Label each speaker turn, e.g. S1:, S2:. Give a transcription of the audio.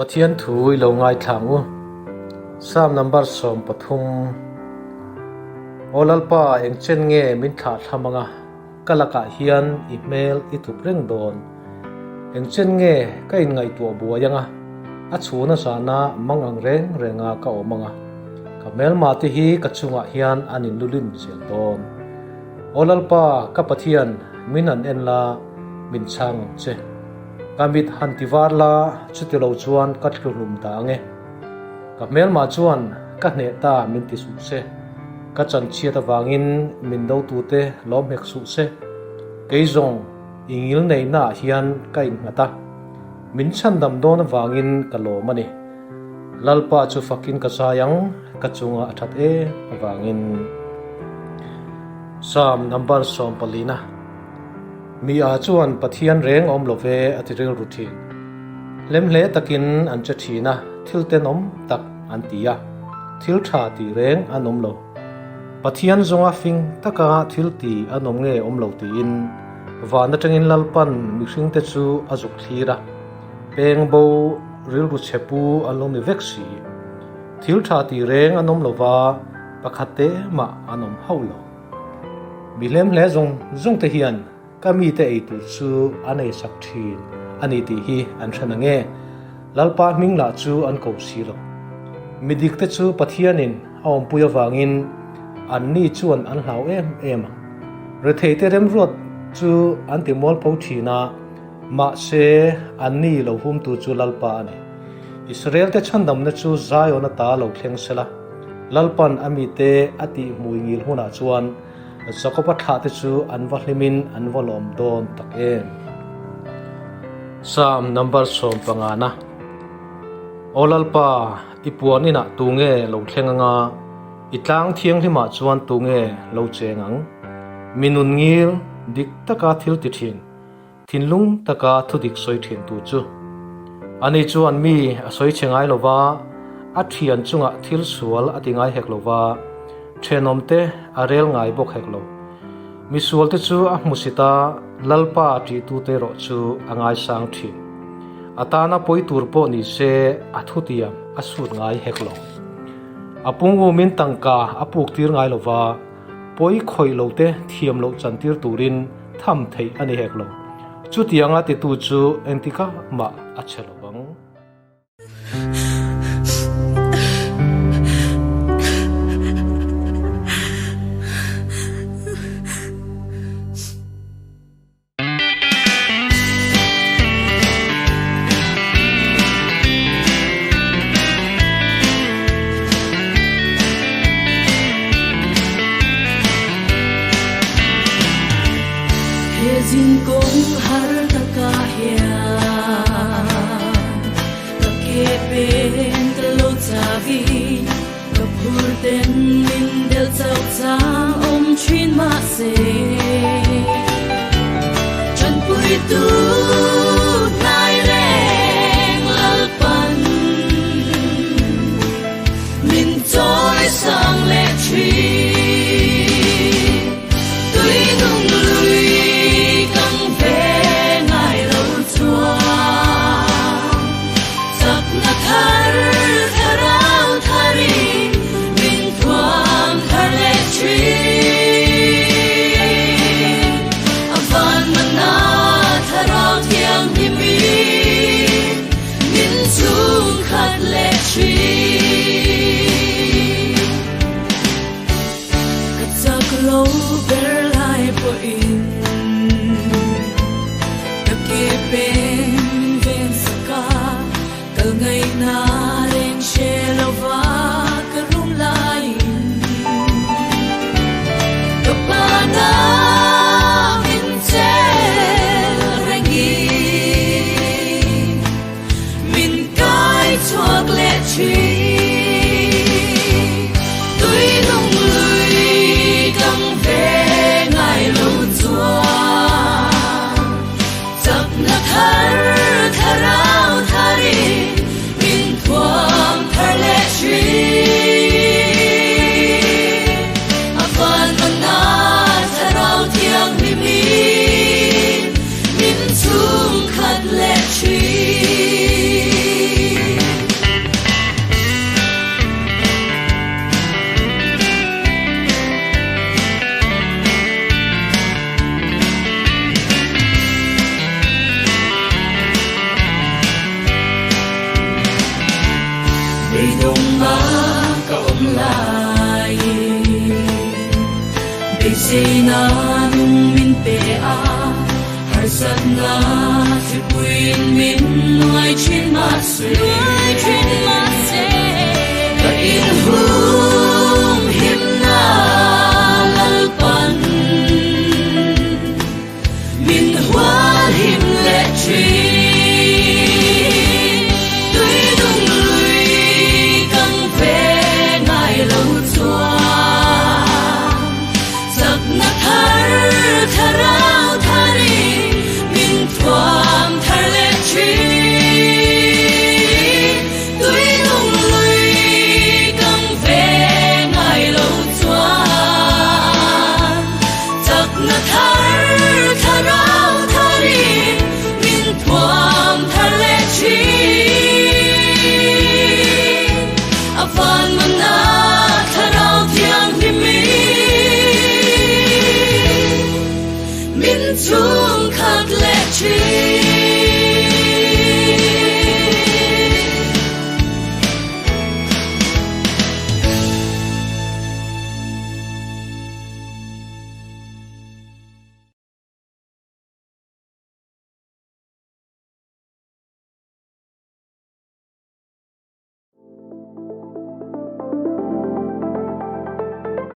S1: Pathian thu i lo ngaithlang u. Psalm number 13. Aw Lalpa, eng chen nge min thlah thlam anga ka lakah hian i hmel i thup reng dawn? Eng chen nge ka inngaihtuah buai anga a chhuna zana mang ang reng renga ka awm anga ka hmelma te hi ka chungah hian an inlulin zel dawn? Aw Lalpa, ka Pathian, min han en la, min chhang ang che. Ka mit han ti var la, chuti lo chuan ka tlu hlum ta ang e. Ka hmelmah chuan ka hneh ta min ti suh se. Ka chanchhiat avangin min dotute lawm hek suh se. Kei zawng i ngil neihnaah hian ka innghat a, min chhandam dawn avangin ka lawm a ni. Lalpa chu fakin ka zai ang, ka chunga a that em avangin. Psalm number 14 na. Mi a chuan Pathian reng awm lo ve a ti rilru thin. Hlemhle takin an che thin a, thil tenawm tak an ti a, thil tha tih reng an awm lo. Pathian zawnga fing taka thil ti an awm nge awm lo tiin van atangin Lalpan mihringte chu a zuk thlir a, peng bo rilru chhe pu an lo ni vek si. Thil tha tih reng an awm lo va, pakhat te mah an awm hauh lo. Mi hlemhle zawng zawng te hian ka mite ei tur chu an ei sak thin a ni tih hi an hre nange. Lalpa hming lah chu an ko si lo. Mi dik te chu Pathianin a awmpui avangin anni chuan an hlau em em ang. Rethei te remruat chu an ti mualpho thin a, mahse anni lo humtu chu Lalpa a ni. Israel te chhandamna chu Zion ata lo thleng sela. Lalpan a mite a tih hmui ngil hunah chuan Jakoba thlahte chu an va hlimin an va lawm dawn tak em. Psalm number 15 na. Aw Lalpa, i puan inah tunge lo thleng anga, i tlang thianghlimah chuan tunge lo cheng ang? Mi nun ngil dik taka thil ti thin. Thinlung taka thudik sawi thintu chu ani chuan mi a sawi chhe ngai lo va, a thian chungah thil sual a ti ngai hek lo va, thenawmte a rel ngai bawk hek lo. Misualte chu a hmusit a, Lalpa tihtute erawh chu a ngaisang thin. A tana pawi tur pawh ni se a thutiam a sut ngai hek lo. A pungumin tangka a puktir ngai lo va, Pawi khawih lo te thiam loh chantir turin tham theih a ni hek lo. Chutianga titu chu engtikah mah a che lo vang.
S2: He zinkawng har takah hian ka ke pen ka lo chawin ka phur ten min del chauh chang awm thin mahse Tanpuitu hnai reng Lalpan min chawi sang leh thin. Tui nung lui kang ve ngai lo chuan chakna thar thlarau tharin min thuam thar leh thin. A van mana thlarau thianghlimin min chhungkhat leh thin. Ka chak lo ber lai pawhin ka ke pen min ven sak a, kal ngaihna reng hre lova ka rum laiin ka pana min chel rengin min kai chhuak leh thin. Tui nung lui kang ve ngai lo chuan chakna thar thlarau tharin min thuam thar leh thin. A van mana thlarau thianghlimin min chhungkhat leh thin. Laiin Beiseina nung min pe a, harsatna thlipuiin min nuai thin mahse, ka inhum himna Lalpan min hual him leh thin. Tui nung lui kang ve ngai lo chuan chakna thar thlarau tharin min thuam thar leh thin. Tui nung lui kang ve ngai lo chuan chakna thar thlarau tharin min thuam thar leh thin. A van mana thlarau thianghlimin min chhungkhat leh thin.